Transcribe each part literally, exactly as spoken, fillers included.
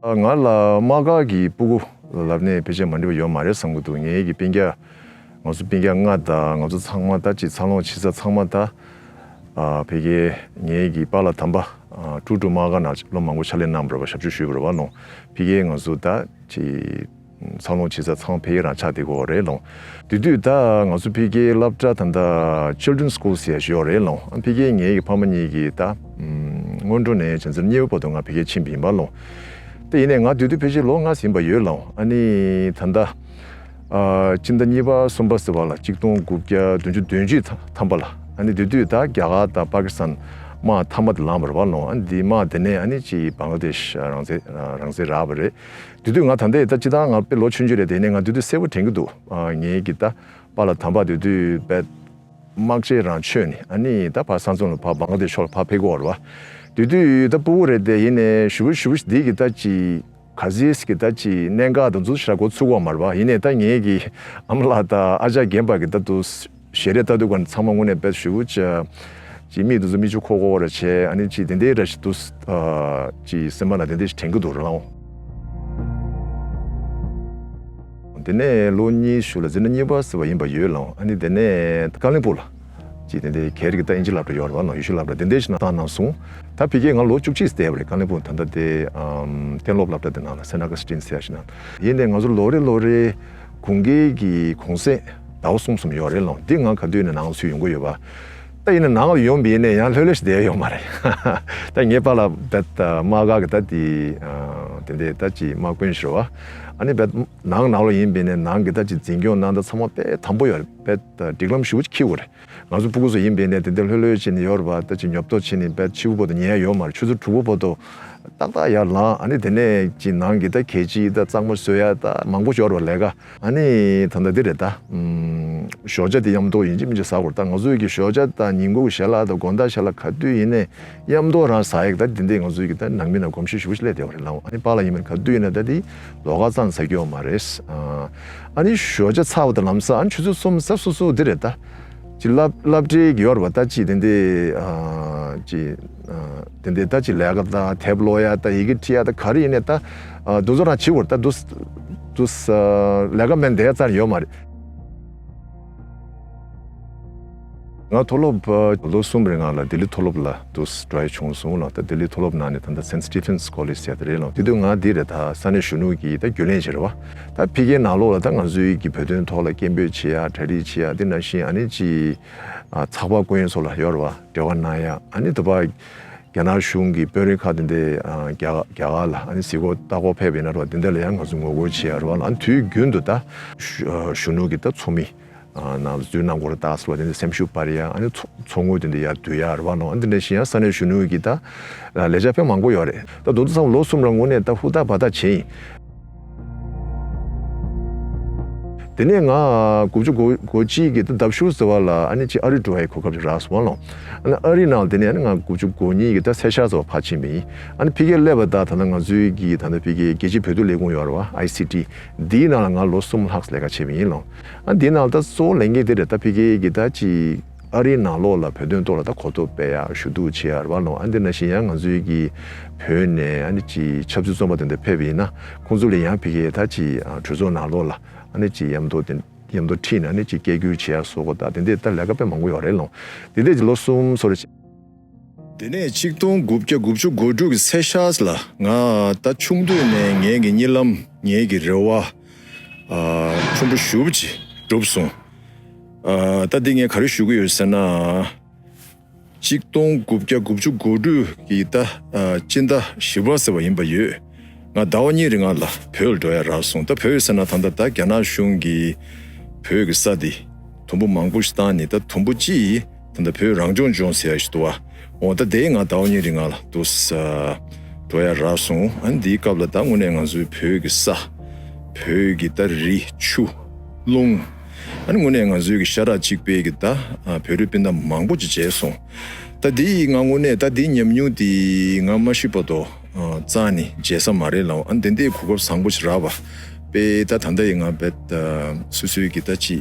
ང་ལ་དམག་སྒར་གྱི་སྤུ་གུ་ལབ་ནས་ཕལ་ཆེར་མ་འགྲིག་པ་ཡོད་མ་རེད་བསམ་གྱི་འདུག་ངའི་གི་སྤུན་ཀྱག་ང་ཚོ་སྤུན་ཀྱག་ལྔ་དང་ང་ཚོ་ཚང་མ་ད་ཅིག་འཚར་ལོངས་བྱེད་ས་ཚང་མ་ད་ཕ་གིའི་ངའི་གི་པཱ་ལགས་དམ་པ་ཀྲུ་ཀྲུ་དམག་སྒར་ནང་ལོ་མང་པོ་ཕྱག་ལས་གནང་བ་རེད་བ། ཞབས་ཞུ་ཞུས་པ་རེད་བ་ལོང་། ཕ་གིའི་ང་ཚོ་ད་ཅིག་འཚར་ལོངས་བྱེད་ས་ཚང་ཕ་གི་རང་ཆགས་བསྡད་ཀྱི་ཡོད་རེད་ལོང་། དེ་དུས་ད་ང་ཚོ་ཕ་གིའི་སློབ་གྲྭ་ད་ལྟ་Children's School ཟེར་ཡ་ཞིག་ཡོད་རེད་ལོང་། ཨ་ཕ་གིའི་ངའི་གི་ཕ་མ་གཉིས་ཀྱིས་ད་སྔོན་འགྲོ་ནས་བྱས་ཙང་གཉིས་པ་བར་དུ་ང་ཕ་གིར་ཕྱིན་པ་ཡིན་པ་ལོང་། དེ་ཡིན་ནའི་ང་དེ་དུས་ཕལ་ཆེར་ལོ་ལྔ་ཟིན་པ་ཡོད་ལོང་། ཨ་ནི་ད་ལྟ་ཨ་སྤྱི་ཟླ་གཉིས་པ་གསུམ་པ་ཟེར་བ་ལ་ཆིག་སྟོང་དགུ་བརྒྱ་བདུན་ཅུ་དོན་གཅིག་ཐམ་པ་ལ། ཨ་ནི་དེ་དུས་ད་རྒྱ་གར་དང་པ་ཀི་སི་ཐན་དམག་མཐའ་མ་དེ་ལངས་པ་རེད་བ་ལོང་། ཨ་ནི་དེ་དམག་དེ་ནས་ཨ་ནི་ཅིག་བང་ལ་དེ་ཤ་རང་བཙན་རང་བཙན་རག་པ་རེད། དེ་དུས་ང་ད་ལྟའི་ད་སྤྱི་བཏང་ང་དཔེ་ལོ་ཆུང་ཆུང་རེད། དེ་ནས་ང་དེ་དུས་གསལ་པོ་དྲན་གྱི་འདུག་ཨ་ངའི་གི་ད་པཱ་ལགས་དམ་པ་དེ་དུས་དཔེ་དམག་ཆས་རང་མཆོད་ནས་ཨ་ནི་ད་ཕར་ས་མཚམས་ལ་ཕར་བང་ལ་དེ་ཕྱོགས་ལ་ཕར་ཕེབས་ཀྱི་ཡོད་རེད་བ། དེ་དུས་ད་སྤུ་གུ་རེད་དེ་ཡིན་ནའི་ཞུ་བ་ཞུ་བ་འདི་གི་ད་ཅི་ག་ཟིས་གི་ད་ཅི་གནད་འགག་དང་འཛུལ་ཞིག་གོ་ཚུགས་པ་མ་རེད་བ། ཡིན་ནའི་ད་ངའི་གི་ཨ་མ་ལགས་དང་ཨ་ཅག་རྒན་པ་གི་ད་དུ་ཞལ་རས་ལྟ་དུས་ཀ་ནས་ཚང་མ་དངོས་གནས་དཔེ་ཞེ་པོ་ཅིག་ཅིག་མིག་དེ་ཚོ་མིག་ཆུ་འཁོར་འཁོར་བ་ར་བྱས། ཨ་ནི་ཅིག་དེ་འདྲའི་ར་ཞིག་འདུག་ཨ་ཅིག་སེམས་པ་ན་དེ་འདྲའི་ཞིག་དྲན་གྱི་འདུག་ར་ལོང་། དེ་ནས་ལོ་གཉིས་ཤུ་ལ་འཛིན་གྲྭ་གཉིས་པ་ཟེར་བ་ཡིན་པ་ཡོད་ལོང་། ཨ་ནི་དེ་ནས་ཀ་ལིམ་པོང་ལ་ཅིག་དེ་འདྲའི་ག་རེ་གི་ད་ཨིན་ཇི་སློབ་གྲྭ་ཡོད་ར་བ་ལོང་། ཡེ་ཤུ་སློབ་གྲྭ་དེ་འདྲའི་ཞིག་ན་བཏང་གནང་སོང་། ད་ཕ་གིར་ང་ལོ་བཅུ་གཅིག་བསྡད་པ་རེད། ཀ་ལིམ་པོང་ད་ལྟ་དེ་ཨམ་གཏན་སློབ་སློབ་གྲྭ་དེ་ནང་ལ་སེན་ཨ་ག་སི་ཏིན་ཟེར་ཡ་ཞིག་ནང་། ཡིན་ནའི་ང་ཚོ་ལོ་རེ་ལོ་རེ་དགུན་ཁའི་གི་གུང་སེང་ཟླ་བ་གསུམ་གསུམ་ཡོད་རེད་ལོང་། འདི་ང་ག་དུས་ནས་ནང་ལ་ཚུར་ཡོང་གི་ཡོད་པ། ད་ཡིན་ན་ནང་ལ་ཡོང་བ་ཡིན་ནའི་ཡང་ལྷོད་ལྷོད་ཞིག་བསྡད་ཡོད་མ་རེད། ད་ངའི་པཱ་ལགས་དཔེ་དམག་སྒར་གི་ད་དེ་དེ་འདྲའི་ད་ཅིག་དམག་དཔོན་ཞིག་རེད་བ། ཨ་ནི་དཔེ་ནང་ནང་ལོགས་ཡིན་པ་ཡིན་ནའི་ནང་གི་ད་ཅིག་འཛིན་སྐྱོང་གནང་སྟངས་ཚང་མ་དཔེ་དམ་པོ་ཡོད་རེད། དཔེ་སྒྲིག་ལམ་ཞེ་པོ་ཅིག་འཁྱེར་ཡོད་རེད། ང་ཚོ་སྤུ་གུ་ཚོ་ཡིན་པ་ཡིན་ནའི་དེ་འདྲ་ལྷོད་ལྷོད་བྱས་ནས་ཡོད་རེད་བ། ད་ཅིག་ཉོབ་ཏོ་བྱས་ནས་དཔེ་ཕྱི་པོ་བར་དུ་ཉལ་ཡ་ཡོད་མ་རེད། ཆུ་ཚོད་དྲུག་པ་བར་དུ་ཏག་ཏག་ཡར་ལངས། ཨ་ནི་དེ་ནས་ཅིག་ནང་གི་ད་གད་ཕྱིས་ད་གཙང་མ་བཟོ་ཡ་ད་མང་པོ་ཞིག་ཡོད་རེད་བ་ལས་ཀ། ཨ་ནི་ད་ལྟ་འདི་རེད་ད། ཨམ་ཞོགས་ཇ་དེ་མཉམ་དུ་ཡིན་གཅིག་མིན་གཅིག་ཟ་དགོས་རེད། ད་ང་ཚོའི་གི་ཞོགས་ཇ་དང་ཉིན་གུང་གི་ཞལ་ལག་དང་དགོང་དག་ཞལ་ལག་ག་དུས་ཡིན་ནའི་མཉམ་དུ་རང་ཟ་ཡག་ད་དེ་འདྲའི་ང་ཚོའི་གི་ད་ནང་མི་ནང་གོམས་གཤིས་ཞེ་པོ་ཞིག་སླེབས་བསྡད་པ་རེད་ལགས། ཨ་ནི་པཱ་ལགས་ཡིན་མིན་ག་དུས་ཡིན་ན་ད་དེ་ལོགས་ཀ་ཙམ་ཟ་རྒྱུ་ཡོད་མ་རེད། ཨ་ཨ་ནི་ཞོགས་ཇ་ཚར་བ་དང་ལམ་སང་ཨ་ནི་ཆུ་ཚོད་གསུམ་ཙམ་སོ་སོ་འདི་རེད་ད། ཅིག་སློབ་སློབ་གྲྭའི་གི་ཡོད་རེད་བ། ད་ཅིག་དེ་འདྲའི་ཨ་ཅིག་ཨ་དེ་འདྲའི་ད་ཅིག་ལས་ཀ་ད་དེབ་ཀློག་ཡ་ད་ཡི་གེ་འབྲི་ཡ་ད་ག་རེ་ཡིན་ནའི་ད་ཨ་དེ་ཚོ་རང་བྱེད་དགོས་རེད། ད་དེ་དེ་ཨ་ལས་ཀ་མེད་བསྡད་ཡ་རྩ་ནས་ཡོད་མ་རེད། ང་མཐོ་སློབ་ཨ་ལོ་གསུམ་རིང་ང་ལ་ལྡི་ལི་མཐོ་སློབ་ལ་དུ་འགྲོ་ཡ་བྱུང་སོང་ལ། ད་ལྡི་ལི་མཐོ་སློབ་ནང་ནས་ད་ལྟ་Saint Stephen's College ཟེར་དེ་རེད་ལ། དེ་དུས་ང་འདི་རེད་ད་ས་གནས་གཞོན་ནུ་གི་ད་རྒྱུན་ལས་ཅིག་རེད་བ། ད་ཕ་གིའི་ནང་ལོགས་ལ་ད་ང་ཚོའི་གི་བོད་དོན་ཐོག་ལ་སྐད་འབོད་བྱེད་ཡ་གྲ་སྒྲིག་བྱེད་ཡ་དེ་ནང་བཞིན་ཨ་ནི་ཅིག་ཨ་ཚགས་པར་བསྐུར་མཁན་ཚོ་ལ་ཡོད་རེད་བ། འབྲེལ་བ་གནང་ཡ། ཨ་ནི་དུ་བ་རྒྱ་ནག་གཞུང་གི་དཔོན་རིགས་ཁག་དེ་འདྲས་ཨ་རྒྱ་རྒྱ་གར་ལ་ཨ་ནི་གཟིགས་སྐོར་ལྟ་སྐོར་ཕེབས་པ་ཡིན་ན་རེད་བ། དེ་འདྲ་ལ་ཡང་ང་ཚོ་ངོ་རྒོལ་བྱེད་ཡ་རེད་བ་ལ། ཨ་ནི་དུས་རྒྱུན་དུ་ད་གཞོན་ནུ་གི་ད་ཚོགས་མི་ནང་ལ་འཛུལ་གནང་དགོས་རེད་ད་ཟེར་བ་དེ་འདྲ་སེམས་ཤུགས་སྤར་ཡ། ཨ་ནི་ཚོ་ཚོགས་དངུལ་དེ་འདྲ་ཡར་བསྡུ་ཡ་རེད་བ་ལོ། ཨ་ནི་དེ་འདྲ་བཞིན་ཡང་ས་གནས་གཞོན་ནུ་གི་ད་ལས་བྱ་དཔེ་མང་པོ་ཡོད་རེད། ད་དེ་ཚོ་ཚང་མ་ལོ་གསུམ་རིང་དངོས་གནས་ད་ཧུར་ཐག་འབད་ཐག་བྱས་ཡིན། དེ་ནས་ང་དགུ་བཅུ་གོ་གོ་གཅིག་གི་ད་ལྡབ་ཤུ་ཟེར་བ་ལ་ཨ་ནི་ཅིག་ཨ་རི་འགྲོ་བའི་གོ་སྐབས་ཅིག་རག་སོང་བ་ལོ། ཨ་ནི་ཨ་རི་ནང་ལ་དེ་ནས་ཨ་ནི་ང་དགུ་བཅུ་གོ་གཉིས་གི་ད་ཚེས་ཤར་ཟེར་བ་ཕར་ཕྱིན་པ་ཡིན། ཨ་ནི་ཕ་གིར་སླེབས་པ་ད་ད་ལྟ་ང་ཚོའི་གི་ད་ལྟ་ཕ་གིའི་རྒྱལ་སྤྱིའི་བོད་དོན་ལས་ཁུངས་ཡོད་རེད་བ། ཨའི་སི་ཊི། འདིའི་ནང་ལ་ང་ལོ་གསུམ་ལྷག་ལས་ཀ་བྱས་པ་ཡིན་ལོ། ཨ་འདིའི་ནང་ལ་ད་གཙོ་བོ་ལས་འགན་དེ་རེད། ད་ཕ་གི་གི་ད་ཅི་ཨ་རིའི་ནང་ལོགས་ལ་བོད་དོན་ཐོག་ལ་ད་གོ་རྟོགས་སྤེལ་ཡ་ཞུ་གཏུག་བྱེད་ཡ་རེད་བ་ལོ། ཨ་འདི་ནང་བཞིན་ཡང་ང་ཚོའི་གི་བོད་ནས་ཨ་ནི་ཅི་ཆབ་སྲིད་བཙོན་པ་དེ་འདྲ་ཕེབས་པ་ཡིན་ན་ཁོང་ཚོ་ལ་ཡང་ཕ་གི་ད་ཅི་གྲོས་ཚོགས་ནང་ལོགས་ལ་ཨ་ནི་ཅི་མཉམ་དུ་དེ་མཉམ་དུ་ཁྲིད་ནས་ཨ་ནི་ཅི་སྐད་སྒྱུར་བྱེད་ཡ་སོགས་པ་ད་དེ་འདྲའི་ད་ལས་ཀ་དཔེ་མང་པོ་ཡོད་རེད་ལོ། དེ་འདྲའི་ཅི་ལོ་གསུམ་སོ་རེ། དེ་ནས་ཆིག་སྟོང་དགུ་བརྒྱ་དགུ་བཅུ་གོ་དྲུག་གི་ཚེས་ཤར་ལ་ང་ད་ཆུང་དུས་ནས་ངའི་གི་གཉིད་ལམ་ངའི་གི་རེ་བ་ཨ་ཕྲན་བུ་ཞེ་པོ་ཅིག་འགྲུབ་སོང་། ཨ་ད་འདི་ངས་ག་རེ་ཞུ་གི་ཡོད་ཟེར་ན། ཆིག་སྟོང་དགུ་བརྒྱ་དགུ་བཅུ་གོ་དྲུག་གི་ད་ཨ་སྤྱི་ཟླ་བཞི་པ་ཟེར་བ་ཡིན་པ་ཡོད། ང་ཟླ་བ་གཉིས་རིང་ང་ལ་བོད་ལ་འགྲོ་ཡ་རག་སོང་། ད་བོད་ཟེར་ན་ད་ལྟ་ད་རྒྱ་ནག་གཞུང་གིས་བོད་ཀྱི་ས་དེ་དུམ་བུ་མང་པོ་ཞིག་བཏང་ནས་ད་དུམ་བུ་གཅིག་ད་ལྟ་བོད་རང་སྐྱོང་ལྗོངས་ཟེར་ཡ་ཞིག་འདུག་བ། འོ་ད་དེ་ང་ཟླ་བ་གཉིས་རིང་ང་ལ་འདུག་ས་འགྲོ་ཡ་རག་སོང་། ཨ་ནི་འདིའི་སྐབས་ལ་ད་དངོས་གནས་ང་ཚོའི་བོད་ཀྱི་ས་བོད་ཀྱི་ད་རི་ཆུ་རླུང་། ཨ་ནི་དངོས་གནས་ང་ཚོའི་གི་ཤ་ཁྲག་གཅིག་པའི་གི་ད་ཨ་བོད་རིགས་སྤུན་ཟླ་མང་པོ་ཅིག་མཇལ་སོང་། ད་འདི་ང་དངོས་གནས་ད་འདི་ཉམས་མྱོང་འདི་ང་མ་ཤི་བར་དུ་ཨ་རྩ་ནས་བརྗེད་ས་མ་རེད་ལབ། ཨ་ནི་དེ་འདྲའི་གོ་སྐབས་བཟང་པོ་ཞིག་རག་པ་དཔེ་ད་ད་ལྟ་ཡི་ང་དཔེ་ད་སོ་སོའི་གི་ད་ཅི་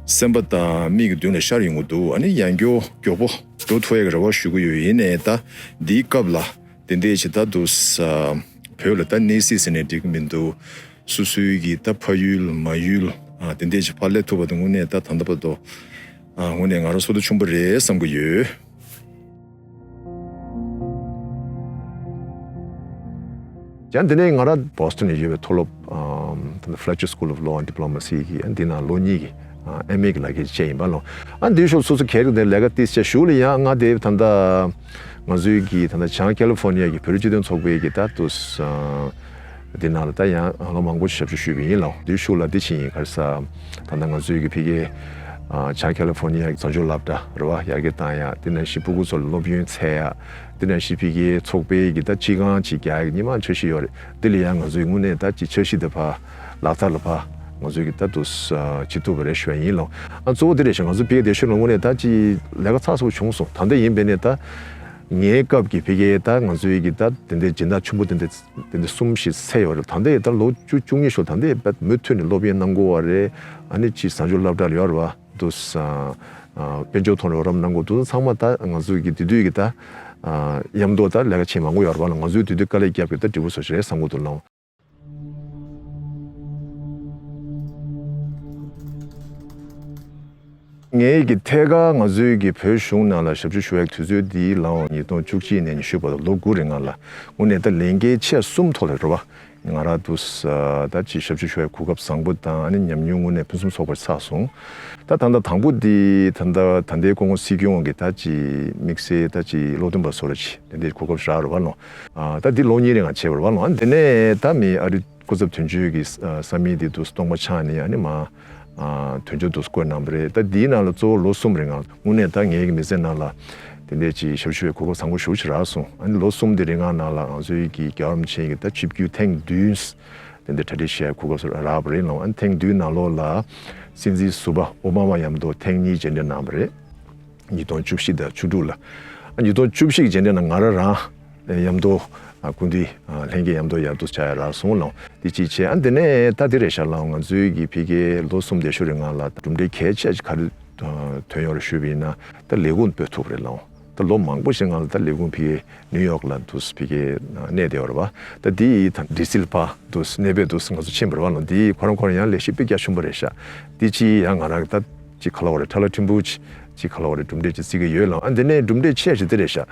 སེམས་པ་དང་མིག་གི་མདུན་ལ་ཤར་ཡོང་གི་འདུག་ཨ་ནི་ཡང་མགྱོགས་མགྱོགས་པོ་འགྲོ་ཐུབ་ཡ་གི་རེ་བ་ཞུ་གི་ཡོད། ཡིན་ནའི་ད་འདིའི་སྐབས་ལ་དེ་འདྲའི་ཅི་ད་འདུག་ས་ བོད་ལ་ད་གནས་སྲིད་ཟེར་ནས་འགྲིག་གི་མི་འདུག་སོ་སོའི་གི་ད་ཕ་ཡུལ་མ་ཡུལ་ཨ་དེ་འདྲས་ཅིག་ཕར་སླེབས་ཐུབ་པ་དེ་དངོས་གནས་ད་ད་ལྟ་བར་དུ་ཨ་དངོས་གནས་ང་རང་བསོད་བདེ་ཆེན་པོ་རེད་བསམ་གི་ཡོད། ཡང་འདི་ནས་ང་རང་Boston་ནས་ཡོད་པའི་མཐོ་སློབ་ཨམ་ད་ལྟ་Fletcher School of Law and Diplomacy་གི་ཨ་འདི་ན་ལོ་གཉིས་ཀྱི་ཨ་ཨེམ་ཨེ་གི་ལག་ཁྱེར་བཅས་ཡིན་པ་ལོ། ཨ་འདིའི་ཤོག་སོ་སོ་གལ་ཏེ་ལས་ཀ་ཏིས་བྱས་ཞུགས་ལ་ཡང་ང་དེ་ད་ལྟ་ང་ཚོའི་གི་ད་ལྟ་བྱང་ཁ་ལི་ཧྥོ་ནི་ཡ་གི་བོད་རིགས་སྤྱི་མཐུན་ཚོགས་པའི་གི་ད་དུ་ཨ་འདི་ནང་ལ་ད་ཡང་ལོ་མང་པོ་ཞབས་ཞུ་ཞུས་པ་ཡིན་ལོ། འདིའི་ཤོག་ལ་འདི་ཕྱིན་ཡིན་ག་རེ་ཟ། ད་ལྟ་ང་ཚོའི་གི་ཕ་གིའི་ཨ་བྱང་ཁ་ལི་ཧྥོ་ནི་ཡ་གི་བཟའ་འཇུག་སློབ་གྲྭ་རེད་བ་ཡར་རྒྱས་བཏང་ཡ། དེ་ནང་བཞིན་སྤུ་གུ་ཚོ་ལ་སློབ་ཡོན་འཚོལ་ཡ། དེ་ནང་བཞིན་ཕ་གིའི་ཚོགས་པའི་གི་ད་སྤྱི་ཁང་ཅིག་རྒྱག་ཡ་གི་སྔོན་མ་འཆར་གཞི་ཡོད་རེད། དེ་ལ་ཡང་ང་ཚོའི་དངོས་གནས་ད་ཅིག་འཆར་གཞི་དེ་ཕར་ལག་བསྟར་ལ་ཕར་ང་ཚོའི་གི་ད་དུ་ཨ་བྱེད་ཐུབ་པ་རེད་ཞུ་ཡ་ཡིན་ལོ། ཨ་གཙོ་བོ་དེ་རེད་ཤག་ང་ཚོ་ཕ་གིའི་སྡེ་ཤོད་ལ་དངོས་གནས་ད་ཅིག་ལས་ཀ་ཚགས་ཚུད་པོ་བྱུང་སོང་། ད་ལྟ་ཡིན་པས་ནས་ད་ངའི་སྐབས་ཀྱི་ཕ་གིའི་ད་ང་ཚོའི་གི་ད་དེ་འདྲའི་སྦྱིན་བདག་ཆེན་པོ་དེ་འདྲ་དེ་འདྲ་གསུམ་ཞིག་ཚད་ཡོད་རེད། ད་ལྟའི་ད་ལོ་བཅུ་བཅུ་གཉིས་ཤོག་ད་ལྟའི་བད་མུ་མཐུད་ནས་སློབ་ཡོན་གནང་དགོས་བ་རེད། ཨ་ནི་ཅིག་བཟའ་འཇུག་སློབ་གྲྭ་ལ་ཡོད་རེད་བ། དུ་ས་ཨ་དཔལ་འབྱོར་ཐོག་ནས་རོགས་རམ་གནང་དགོས་དུས་ཚང་མ་ད་ང་ཚོའི་གི་དེ་དུས་གི་ད་ཨ་མཉམ་དུ་ད་ལས་ཀ་བྱེད་མང་པོ་ཡོད་རེད་བ་ལ། ང་ཚོའི་དེ་དུས་དཀའ་ལས་བརྒྱབ་གི་ད་འབྲས་བུ་བཟོ་ཞིག་རེད་བསམ་གི་འདུག་ལོ། ངའི་གི་ཐད་ཀར་ང་ཚོའི་གི་བོད་གཞུང་ནང་ལ་ཞབས་ཞུ་ཞུ་བའི་དུས་ཚོད་འདི་ལའང་ཉིས་སྟོང་བཅུ་གཅིག་ནས་ཉི་ཤུ་བར་དུ་ལོ་དགུ་རིང་ལ་དངོས་གནས་ད་ལས་འགན་ཆེ་གསུམ་ཐོག་ལ་རེད་བ། ང་རང་དུ་ས་ད་ཅི་ཞབས་ཞུ་ཞུ་བའི་གོ་སྐབས་བཟང་པོ་དང་ཨ་ནི་ཉམས་མྱོང་དངོས་གནས་ཕུན་སུམ་ཚོགས་པར་ཆགས་སོང་། ད་ད་ལྟ་དང་པོ་འདི་ད་ལྟ་ད་ལྟའི་སྐུ་ངོ་སྲིད་སྐྱོང་གི་ད་ཅི་དམིགས་བསལ་ད་ཅི་བློ་མཐུན་པ་སོ་ར་ཅི་དེ་འདྲའི་གོ་སྐབས་རག་རེད་བ་ལོ། ཨ་ད་འདི་ལོ་གཉིས་རིང་ང་བྱས་པ་རེད་བ་ལོ། ཨ་དེ་ནས་ད་མི་ཨ་རི་སྐུ་ཚབ་དོན་གཅོད་ཀྱི་ས་མིག་དེ་དུ་སྟོང་པ་ཆགས་ནས་ཨ་ནི་མ་དོན་གཅོད་དུ་བསྐོས་གནང་བ་རེད། ད་འདིའི་ནང་ལ་གཙོ་བོ་ལོ་གསུམ་རིང་ང་དངོས་གནས་ད་ངའི་གི་མི་ཚེ་ནང་ལ་དེ་འདྲའི་ཅིག་ཞབས་ཞུ་བའི་གོ་སྐབས་བཟང་པོ་ཞེ་པོ་ཅིག་རག་སོང་། ཨ་ནི་ལོ་གསུམ་དེ་རིང་ང་ནང་ལ་ང་ཚོའི་གི་རྒྱལ་བ་རིན་པོ་ཆེ་གི་ད་ཆིབས་བསྒྱུར་ཐེངས་བདུན་དེ་འདྲའི་གྲ་སྒྲིག་བྱེད་ཡའི་གོ་སྐབས་རག་པ་རེད་ལོ། ཨ་ནི་ཐེངས་བདུན་ནང་ལོགས་ལ་སྲིད་འཛིན་ཟུར་པ་ཨོ་བྷ་མ་མཉམ་དུ་ཐེངས་གཉིས་མཇལ་འཕྲད་གནང་བ་རེད། ཉིས་སྟོང་བཅུ་བཞི་དང་བཅུ་དྲུག་ལ། ཉིས་སྟོང་བཅུ་བཞི་གི་རྗེས་འབྲེལ་ན་ང་རང་རང་མཉམ་དུ་སྐུ་མདུན་ལྷན་རྒྱས་མཉམ་དུ་ཡར་འདུག་བྱ་ཡ་རག་སོང་ལོ། འདི་གཅིག་བྱས། ཨ་འདི་ནས་ད་འདི་རེད་ཤག་ལ་ང་ཚོའི་གི་ཕ་གིའི་ལོ་གསུམ་དེ་ཤོ་རིང་ལ་གྲུབ་འབྲས་གལ་ཆེ་ཞིག་ག་རེ་ཐོན་ཡོད་རེད་ཞུས་པ་ཡིན་ན་ད་ལས་ཁུངས་སྤོ་ཐུབ་རེད་ལོ། ད་ལོ་མང་པོ་ཞིག་ང་ལ་ད་ལས་ཁུངས་ཕ་གིའི་ནིའུ་ཡོག་ལ་འདུག་ཕ་གིའི་གནས་བསྡད་ཡོད་རེད་བ། ད་འདི་ད་ཌི་སི་ལ་ཕར་འདུག་གནས་སྤོས་འདུག་ང་ཚོ་ཕྱིན་པ་རེད་བ་ལོ། འདི་ཁོ་རང་ཁོ་རང་ཡང་ལས་གཞི་དཔེ་རྒྱ་ཆེན་པོ་རེད་ཤག་འདི་ཅི་ཡང་ང་རང་གི་ད་ཅི་ག་ལ་བ་རེད། ཁྲ་ལ་ཕྲན་བུ་ཅི་ཅི་ག་ལ་བ་རེད། གྲུབ་འབྲས་ཅི་བརྩི་གི་ཡོད་ལ། ཨ་འདི་ནས་གྲུབ་འབྲས་ཆེ་ཤོས་འདི་རེད་ཤག་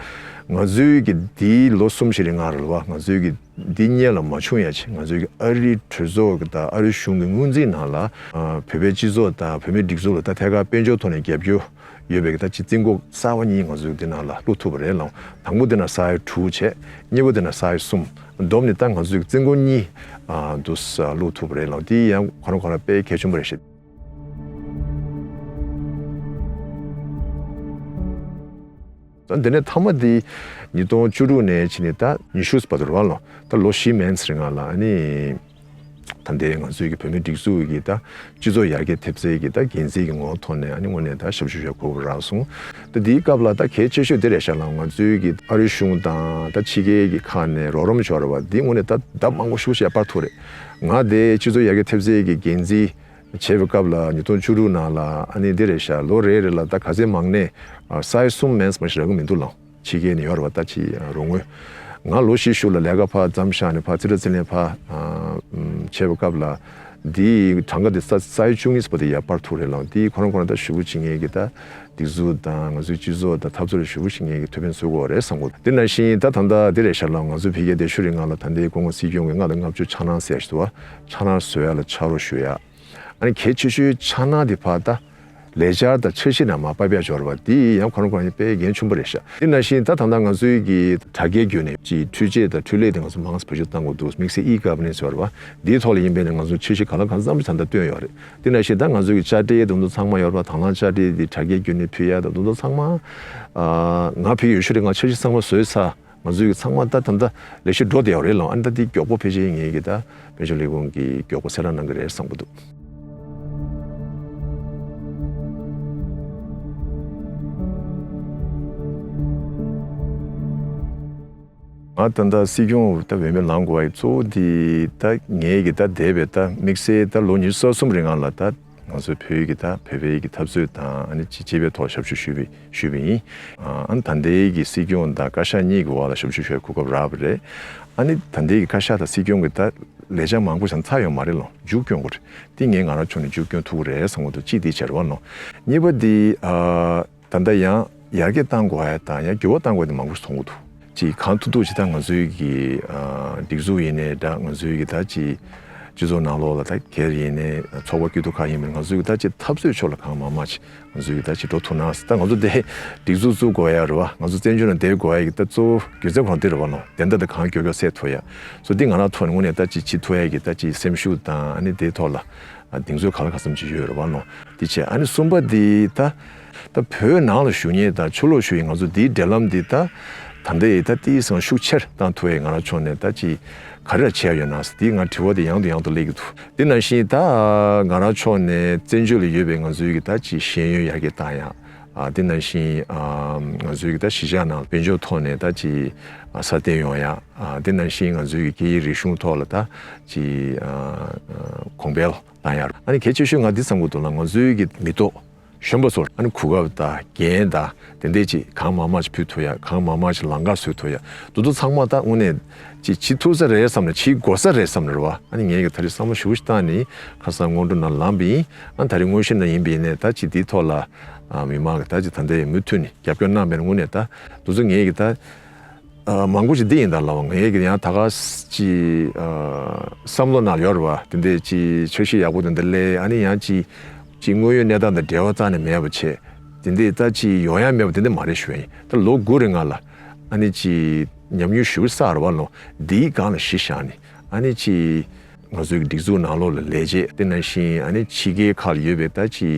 ང་ཚོའི་གི་འདི་ལོ་གསུམ་ཞིག་རིང་ང་རེད་བ། ང་ཚོའི་གི་འདི་སྔོན་ལ་མ་བྱུང་ཡ་ཅིག་ང་ཚོའི་གི་ཨ་རིའི་གྲོས་ཚོགས་གི་ད་ཨ་རིའི་གཞུང་གི་སྔོན་རྩིས་ནང་ལ་ཨ་བོད་པའི་སྤྱི་ཚོགས་དང་བོད་མིའི་སྒྲིག་འཛུགས་ལ་ད་ཐད་ཀར་དཔལ་འབྱོར་ཐོག་ནས་རྒྱབ་སྐྱོར་ཡོད་པའི་གི་ད་ཅི་རྩིས་འགོ་གསར་བ་གཉིས་ང་ཚོའི་འདི་ནང་ལ་བླུགས་ཐུབ་པ་རེད་ལ། དང་པོ་འདི་ན་ས་ཡ་དྲུག་བྱས། གཉིས་པ་འདི་ན་ས་ཡ་གསུམ། བསྡོམས་ནས་ད་ང་ཚོའི་རྩིས་འགོ་གཉིས་ཨ་འདུག་ས་བླུགས་ཐུབ་པ་རེད་ལ། དེ་ཡང་ཁོ་རང་ཁོ་རང་དཔེ་གལ་ཆེན་པོ་རེད་ཤག་ད་འདི་ནས་མཐའ་མ་འདི་ཉིས་སྟོང་བཅུ་དྲུག་ནས་ཕྱིན་ནས་ད་ཉི་ཤུ་བར་དུ་རེད་བ་ལོ། ད་ལོ་བཞི་མན་ཙམ་རིང་ང་ལ་ཨ་ནི། ད་ལྟའི་ང་ཚོའི་གི་བོད་མིའི་སྒྲིག་འཛུགས་ཀྱི་ད་སྤྱི་ཚོགས་ཡར་རྒྱས་ཐེབས་རྩའི་གི་ད་འགན་འཛིན་གྱི་ངོ་བོ་ཐོག་ནས་ཨ་ནི་དངོས་གནས་ད་ཞབས་ཞུ་ཞུ་གོ་སྐབས་རག་སོང་། ད་འདིའི་སྐབས་ལ་ད་གལ་ཆེ་ཤོས་དེ་རེད་ཤག་ལ། ང་ཚོའི་གི་ཨ་རིའི་གཞུང་དང་ད་ཕྱི་རྒྱལ་གྱི་ཁག་ནས་རོགས་རམ་ཞུ་བ་རེད་བ། འདི་དངོས་གནས་ད་ལྡབ་མང་པོ་ཞེ་པོ་ཞིག་སྤར་ཐུབ་རེད། ང་དེ་སྤྱི་ཚོགས་ཡར་རྒྱས་ཐེབས་རྩའི་གི་འགན་འཛིན་བྱས་པའི་སྐབས་ལ་ཉིས་སྟོང་བཅུ་དྲུག་ནང་ལ་ཨ་ནི་འདི་རེད་ཤག་ལོ་རེ་རེ་ལ་ད་ག་ཚད་མང་ནས་ས་ཡ་གསུམ་མན་ཙམ་ཞིག་རག་གི་མི་འདུག་ལ། ཕྱི་རྒྱལ་ནས་ཡོད་རེད་བ། ད་ཅི་རོགས་དངུལ། ང་ལོ་བཞི་ཤུལ་ལ་ལས་ཀ་ཕར་མཚམས་བཞག་ནས་ཕར་རྩིས་ཁྲ་རྩིས་ལེན་ཕར་ཨ་ཨམ་བྱས་པའི་སྐབས་ལ་འདིའི་གྲངས་ཀ་འདི་ས་ས་ཡ་བཅུ་གཉིས་བར་དུ་ཡར་སྤར་ཐུབ་རེད་ལ། འདིའི་ཁོ་རང་ཁོ་རང་ད་ཞེ་པོ་ཅིག་ངེད་ཀྱི་ད་སྒྲིག་འཛུགས་དང་ང་ཚོའི་སྤྱི་ཚོགས་དང་འཐབ་རྩོད་ལ་ཞེ་པོ་ཅིག་ངེད་ཀྱི་ཐུགས་ཕན་གསོས་ཀྱི་ཡོད་རེད་བསམ་གྱི་འདུག་དེ་ནང་བཞིན་ད་ད་ལྟ་འདི་རེད་ཤག་ལ། ང་ཚོའི་ཕ་གིའི་སྡེ་ཤོད་རིང་ང་ལ་ད་ལྟའི་སྐུ་ངོ་སྲིད་སྐྱོང་གི་མངའ་བདག་ལྔ་བཅུ་ཕྱག་ནང་ཟེར་ཡ་ཞིག་འདུག་བ། ཕྱག་ནང་བཟོ་ཡ་ལ་ཕྱག་རོགས་ཞུ་ཡ། ཨ་ནི་གལ་ཆེ་ཤོས་ཕྱག་ནང་དེ་ཕར་ད་ལས་འཆར་དང་འཆར་གཞི་ནང་མར་ཕབ་ཡ་འབྱོར་བ་འདི་ཡང་ཁོ་རང་ཁོ་རང་དཔེ་འགན་ཆེན་པོ་རེད་ཤག་དེ་ནང་བཞིན་ད་ད་ལྟ་ང་ཚོའི་གི་དྲ་རྒྱའི་བརྒྱུད་ནས་ཀྱི་འཕྲུལ་ཆས་དང་འཕྲུལ་ལས་དེ་ང་ཚོ་མང་ཙམ་བེད་སྤྱོད་གཏང་དགོས་འདུག་དམིགས་བསལ་ཨི་གྷ་ཝར་ནན་སི་ཟེར་བ་འདིའི་ཐོག་ལ་ཡིན་པས་ན་ང་ཚོ་འཆར་གཞི་གང་ལ་གང་འཚམ་ཞིག་ད་ལྟ་བཏོན་ཡོད་རེད། དེ་ནང་བཞིན་ད་ང་ཚོའི་གི་དཔྱ་ཁྲལ་དེ་ཚོ་ཚང་མ་ཡོད་རེད་བ། དང་བླངས་དཔྱ་ཁྲལ་དེ་དྲ་རྒྱའི་བརྒྱུད་ནས་ཕུལ་ཡ་དང་དེ་ཚོ་ཚང་མ་ང་ཕ་གིར་ཡོད་ཤུལ་རེད། ང་འཆར་གཞི་ཚང་མ་བཟོས་ཚར། ང་ཚོའི་གི་ཚང་མ་ད་ད་ལྟ་ལས་གཞི་འགྲོ་བསྡད་ཡོད་རེད་ལོ། ཨ་ནི་ད་འདི་མགྱོགས་པོ་ཕལ་ཆེར་ངེད་ཀྱི་ད་དཔལ་འབྱོར་ལས་ཁུངས་ཀྱིས་མགྱོགས་པོ་གསལ་བསྒྲགས་གནང་གི་རེད་བསམ་གྱི་འདུག་ང་ད་ལྟ་སྲིད་སྐྱོང་ད་འོས་མི་ལངས་དགོས་པའི་གཙོ་བོ་འདི་ད་ངེད་ཀྱི་ད་འདས་པའི་ད་དམིགས་བསལ་ད་ལོ་ཉི་ཤུ་རྩ་གསུམ་རིང་ང་ལ་ད་ ང་ཚོའི་བོད་ཀྱི་ད་བོད་པའི་གི་འཐབ་རྩོད་དང་ཨ་ནི་སྤྱི་སྤྱི་པའི་ཐོག་ཞབས་ཞུ་ཞུས་པའི་ཞུས་པ་ཡིན། ཨ་ནི་ད་ལྟའི་གི་སྲིད་སྐྱོང་དང་བཀའ་ཤག་གཉིས་ཀྱི་འོག་ལ་ཞབས་ཞུ་ཞུ་བའི་གོ་སྐབས་རག་པ་རེད། ཨ་ནི་ད་ལྟའི་གི་བཀའ་ཤག་དང་སྲིད་སྐྱོང་གི་ད་ལས་འཆར་མང་པོ་ཞིག་ཚར་ཡོད་མ་རེད་ལོ། མཇུག་སྐྱོང་དགོས་རེད། དེ་ངས་ང་རང་ཕྱོགས་ནས་མཇུག་སྐྱོང་ཐུབ་ཀྱི་རེད་བསམ་གྱི་འདུག་གཅིག་དེ་བྱས་རེད་བ་ལོ། གཉིས་པ་དེ་ཨ། ད་ལྟ་ཡང་ཡར་རྒྱས་གཏང་དགོས་ཡ་དང་ཡང་འགྱུར་བ་གཏང་དགོས་ཡ་དེ་མང་པོ་ཞིག་མཐོང་གི་འདུག་ཅིག་གང་ཐུབ་ཐུབ་ཅིག་ད་ང་ཚོའི་གི་ཨ། སྒྲིག་འཛུགས་ཡིན་ནའི་འདྲ། ང་ཚོའི་གི་ད་ཅིག་སྤྱི་ཚོགས་ནང་ལོགས་ལ་ད་སྒེར་ཡིན་ནའི་ཚོགས་པ་སྐྱིད་སྡུག་ཁག་ཡིན་པ་ང་ཚོའི་གི་ད་ཅིག་འཐབ་རྩོད་ཕྱོགས་ལ་གང་མང་མང་ཅིག་ང་ཚོའི་གི་ད་ཅིག་འགྲོ་ཐུབ་ན་ཟེར། ད་ང་ཚོ་དེ་སྒྲིག་འཛུགས་བཙུགས་དགོས་ཡ་རེད་བ། ང་ཚོ་བཙན་བྱོལ་ནང་བསྡད་དགོས་ཡ་གི་ད་གཙོ་བོ་རྒྱུ་མཚན་ཁོ་རང་དེ་རེད་བ་ལོ། བདེན་མཐའ་དེ་གང་མགྱོགས་མགྱོགས་སེལ་ཐུབ་ཡ། སོ་འདི་ང་རང་ཐོག་ནས་དངོས་གནས་ད་ཅིག་བྱེད་ཐུབ་ཡ་གི་ད་ཅིག་སེམས་ཤུགས་དང་ཨ་ནི་དེའི་ཐོག་ལ། ཨ། གདེང་ཚོད་ག་ལ་ག་ཙམ་ཅིག་ཡོད་རེད་བ་ནོ། དེ་བྱས་ཨ་ནི་གསུམ་པ་འདི་ད། ད་བོད་ནང་ལ་བཞུགས་མཁན་དང་ཕྱི་ལོགས་བཞུགས་ཡིན་ང་ཚོ་འདིའི་འབྲེལ་ལམ་འདི་ད། ད་ལྟའི་ད་ཏིས་སང་ཤུགས་ཆེར་བཏང་ཐུབ་ཡས་ང་རང་ཕྱོགས་ནས་ད་ཅིག་ག་རེ་བྱས་ཡོད་ན་འདི་ང་དྲི་བ་འདི་ཡང་དུ་ཡང་དུ་སླེབས་ཀྱི་འདུག་དེ་ནང་བཞིན་ད་ང་རང་ཕྱོགས་ནས་བཙན་བྱོལ་ལ་ཡོད་པའི་ང་ཚོའི་གི་ད་ཅིག་ཤེས་ཡོན་ཡར་རྒྱས་བཏང་ཡ། ཨ། དེ་ནང་བཞིན་ཨ། ང་ཚོའི་གི་ད་གཞིས་ཆགས་ནང་དཔལ་འབྱོར་ཐོག་ནས་ད་ཅིག་ཨ། སྲ་བརྟན་ཡོང་ཡ། ཨ། དེ་ནང་བཞིན་ང་ཚོའི་གི་སྐད་ཡིག་རིག་གཞུང་ཐོག་ལ་ད་ཅིག་ཨ། གོང་འཕེལ། ད་ཡང་ཨ་ནི་གལ་ཆེ་ཤོས་ང་འདི་བསམ་གྱི་འདུག་ལ། ང་ཚོའི་གི་མི་ཐོག་གཞོན་པ་ཚོར་ཨ་ནི་གོ་སྐབས་དང་འགན་དང་དེ་འདྲས་ཅིག་གང་མང་མང་ཞིག་ཕུལ་ཐུབ་ཡ། གང་མང་མང་ཞིག་ལམ་ཁ་བཟོ་ཐུབ་ཡ། འདི་ཚོ་ཚང་མ་ད་དངོས་གནས་ཅིག་བྱེད་ཐུབ་ས་རེད་བསམ་ནས། བྱེད་དགོས་ས་རེད་བསམ་ནས་རེད་བ། ཨ་ནི་ངས་གི་ད་རེས་བསམ་བློ་ཞེ་པོ་ཞིག་བཏང་ནས་ཁ་སང་སྔོན་འགྲོ་ནང་ལངས་པ་ཡིན། ཨ་ནི་ད་རེས་དངོས་གཞི་ནང་ཡིན་པ་ཡིན་ནས་ད་ཅིག་འདིའི་ཐོག་ལ་ཨ། མི་མང་གི་ད་ཅིག་ད་ལྟའི་མུ་མཐུད་ནས་རྒྱབ་སྐྱོར་གནང་བའི་དངོས་གནས་ད་འདི་ཚོ་ངས་གི་ད། ཨ། མང་པོ་ཞིག་འདི་ཡིན་ད་ལབ། ངས་ཀྱི་ཡང་ད་ག་ཅི་ཨ། བསམ་བློ་ནང་ཡོད་རེད་བ། དེ་འདྲས་ཅི་འཆར་གཞི་ཡག་པོ་དེ་འདྲ་སླེབས། ཨ་ནི་ཡང་ཅི་ཅི་དངོས་ཡོད་གནས་སྟངས་དང་འབྲེལ་བ་རྩ་ནས་མེད་པ་བྱས། དེ་འདྲས་ད་ཅི་ཡོང་ཡ་མེད་པ་དེ་འདྲ་མ་རེད་ཞུ་ཡ་ཡིན། ད་ལོ་དགུ་རིང་ལ་ཨ་ནི་ཅི་ཉམས་མྱོང་ཞེ་པོ་བསགས་རེད་བ་ལོ། འདིའི་སྒང་ལ་གཞི་བཞག་ནས་ཨ་ནི་ཅི། ང་ཚོའི་སྒྲིག་འཛུགས་ནང་ལོགས་ལ་ལས་བྱེད་དེ་ནང་བཞིན་ཨ་ནི་ཕྱི་རྒྱལ་ཁག་ལ་ཡོད་པའི་ད་ཅི་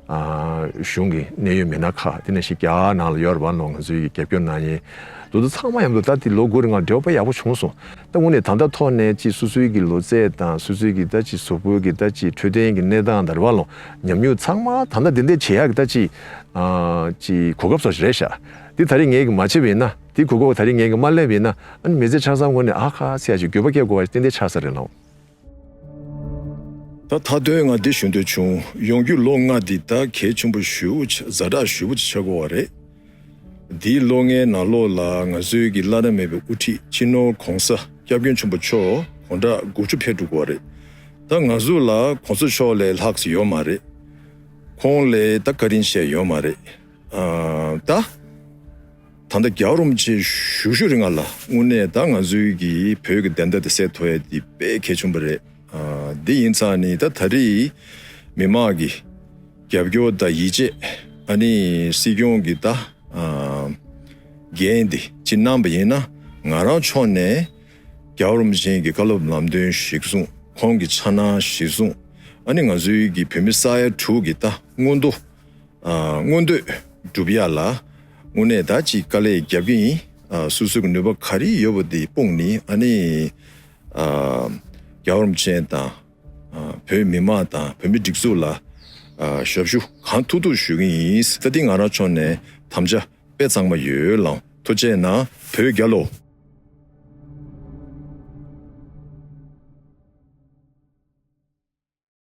ཨ། གཞུང་གི་གནད་ཡོད་མི་སྣ་ཁག་དེ་ནང་བཞིན་རྒྱ་གར་ནང་ལ་ཡོད་རེད་བ་ནོ། ང་ཚོའི་རྒྱབ་སྐྱོར་གནང་མཁན་དེ་ཚོ་ཚང་མ་མཉམ་དུ་ད་དེ་ལོ་དགུ་རིང་ལ་འབྲེལ་བ་དཔེ་ཡག་པོ་བྱུང་སོང་། ད་དངོས་གནས་ད་ལྟ་ཐོག་ནས་ཅི་སོ་སོའི་གི་ལོ་ཚད་དང་སོ་སོའི་གི་ད་ཅི་གཟུགས་པོའི་གི་ད་ཅི་འཕྲོད་བསྟེན་གི་གནས་སྟངས་དང་རེད་བ་ལོ། ཉམས་མྱོང་ཚང་མ་ད་ལྟ་དེ་འདྲས་བྱེད་ཡག་གི་ད་ཅི་ཨ། ཅི་གོ་སྐབས་སོགས་རེད་ཤག་དེ་ད་རེས་ངས་གི་མ་བྱས་པ་ཡིན་ན། དེ་གོ་སྐབས་ད་རེས་ངས་གི་མ་ལེན་པ་ཡིན་ན། ཨ་ནི་མི་ཚེ་ཆ་ཚང་ངོ་ནས་ཨ་ཁ་ཟེར་ཡ་ཅིག་འགྱོད་པ་སྐྱེ་དགོས་པ་ཏན་ཏན་ཆགས་ས་རེད་ལགས། ད་མཐའ་དོན་ང་འདི་ཞུ་འདོད་བྱུང་། ཡོང་རྒྱུ་ལོ་ལྔ་འདི་ད་གལ་ཆེན་པོ་ཞེ་པོ་ཅིག་ཛ་དྲག་ཞེ་པོ་ཅིག་ཆགས་ཀྱི་ཡོད་རེད། འདིའི་ལོ་ལྔའི་ནང་ལོགས་ལ་ང་ཚོའི་གི་བླ་ན་མེད་པའི་དབུ་ཁྲིད་སྤྱི་ནོར་༧གོང་ས་༧སྐྱབས་མགོན་ཆེན་པོ་མཆོག་དགུང་གྲངས་དགུ་བཅུ་ཕེབས་འགྲོ་གི་ཡོད་རེད། ད་ང་ཚོ་ལ་༧གོང་ས་མཆོག་ལས་ལྷག་ཙམ་ཡོད་མ་རེད། ཁོང་ལས་ད་བཀའ་དྲིན་ཆེ་ཡོད་མ་རེད། ཨ། ད། ད་ལྟ་རྒྱལ་བ་རིན་པོ་ཆེ་བཞུགས་བཞུགས་རིང་ལ་དངོས་གནས་ད་ང་ཚོའི་གི་བོད་ཀྱི་བདེན་མཐའ་དེ་གསལ་ཐུབ་ཡ་དེ་དཔེ་གལ་ཆེན་པོ་རེད། ཨ། འདི་ཡིན་ཙང་ནི་ད་ད་རེས་མི་མང་གི་རྒྱབ་སྐྱོར་དང་ཡིད་ཆེས། ཨ་ནི་སྲིད་སྐྱོང་གི་ད་ཨ། འགན་འདི་ཅིག་གནང་པ་ཡིན་ན། ང་རང་ཕྱོགས་ནས་རྒྱལ་བ་རིན་པོ་ཆེ་གི་བཀའ་སློབ་ལམ་སྟོན་གཞིར་བཟུང་། ཁོང་གི་འཆར་སྣང་གཞིར་བཟུང་། ཨ་ནི་ང་ཚོའི་གི་བོད་མི་ས་ཡ་དྲུག་གི་ད་མངོན་འདོད། ཨ། མངོན་འདོད་སྒྲུབ་ཡ་ལ་དངོས་གནས་ད་ཅིག་དཀའ་ལས་རྒྱབ་ཀྱི་ཡིན། ཨ། སོ་སོ་གི་ནུས་པ་ག་རེ་ཡོད་པ་དེ་སྤུངས་ནས། ཨ་ནི་ཨ། རྒྱལ་བ་རིན་པོ་ཆེ་དང་། ཨ། བོད་མི་མང་དང་བོད་མི་སྒྲིག་འཛུགས་ལ་ཨ། ཞབས་ཞུ་གང་ཐུབ་ཐུབ་ཞུ་གི་ཡིན། ད་འདི་ང་རང་ཕྱོགས་ནས་དམ་བཅའ་དཔེ་གཙང་མ་ཡོད་ལགས། ཐུགས་རྗེ་གནང་། བོད་རྒྱལ་ལོ།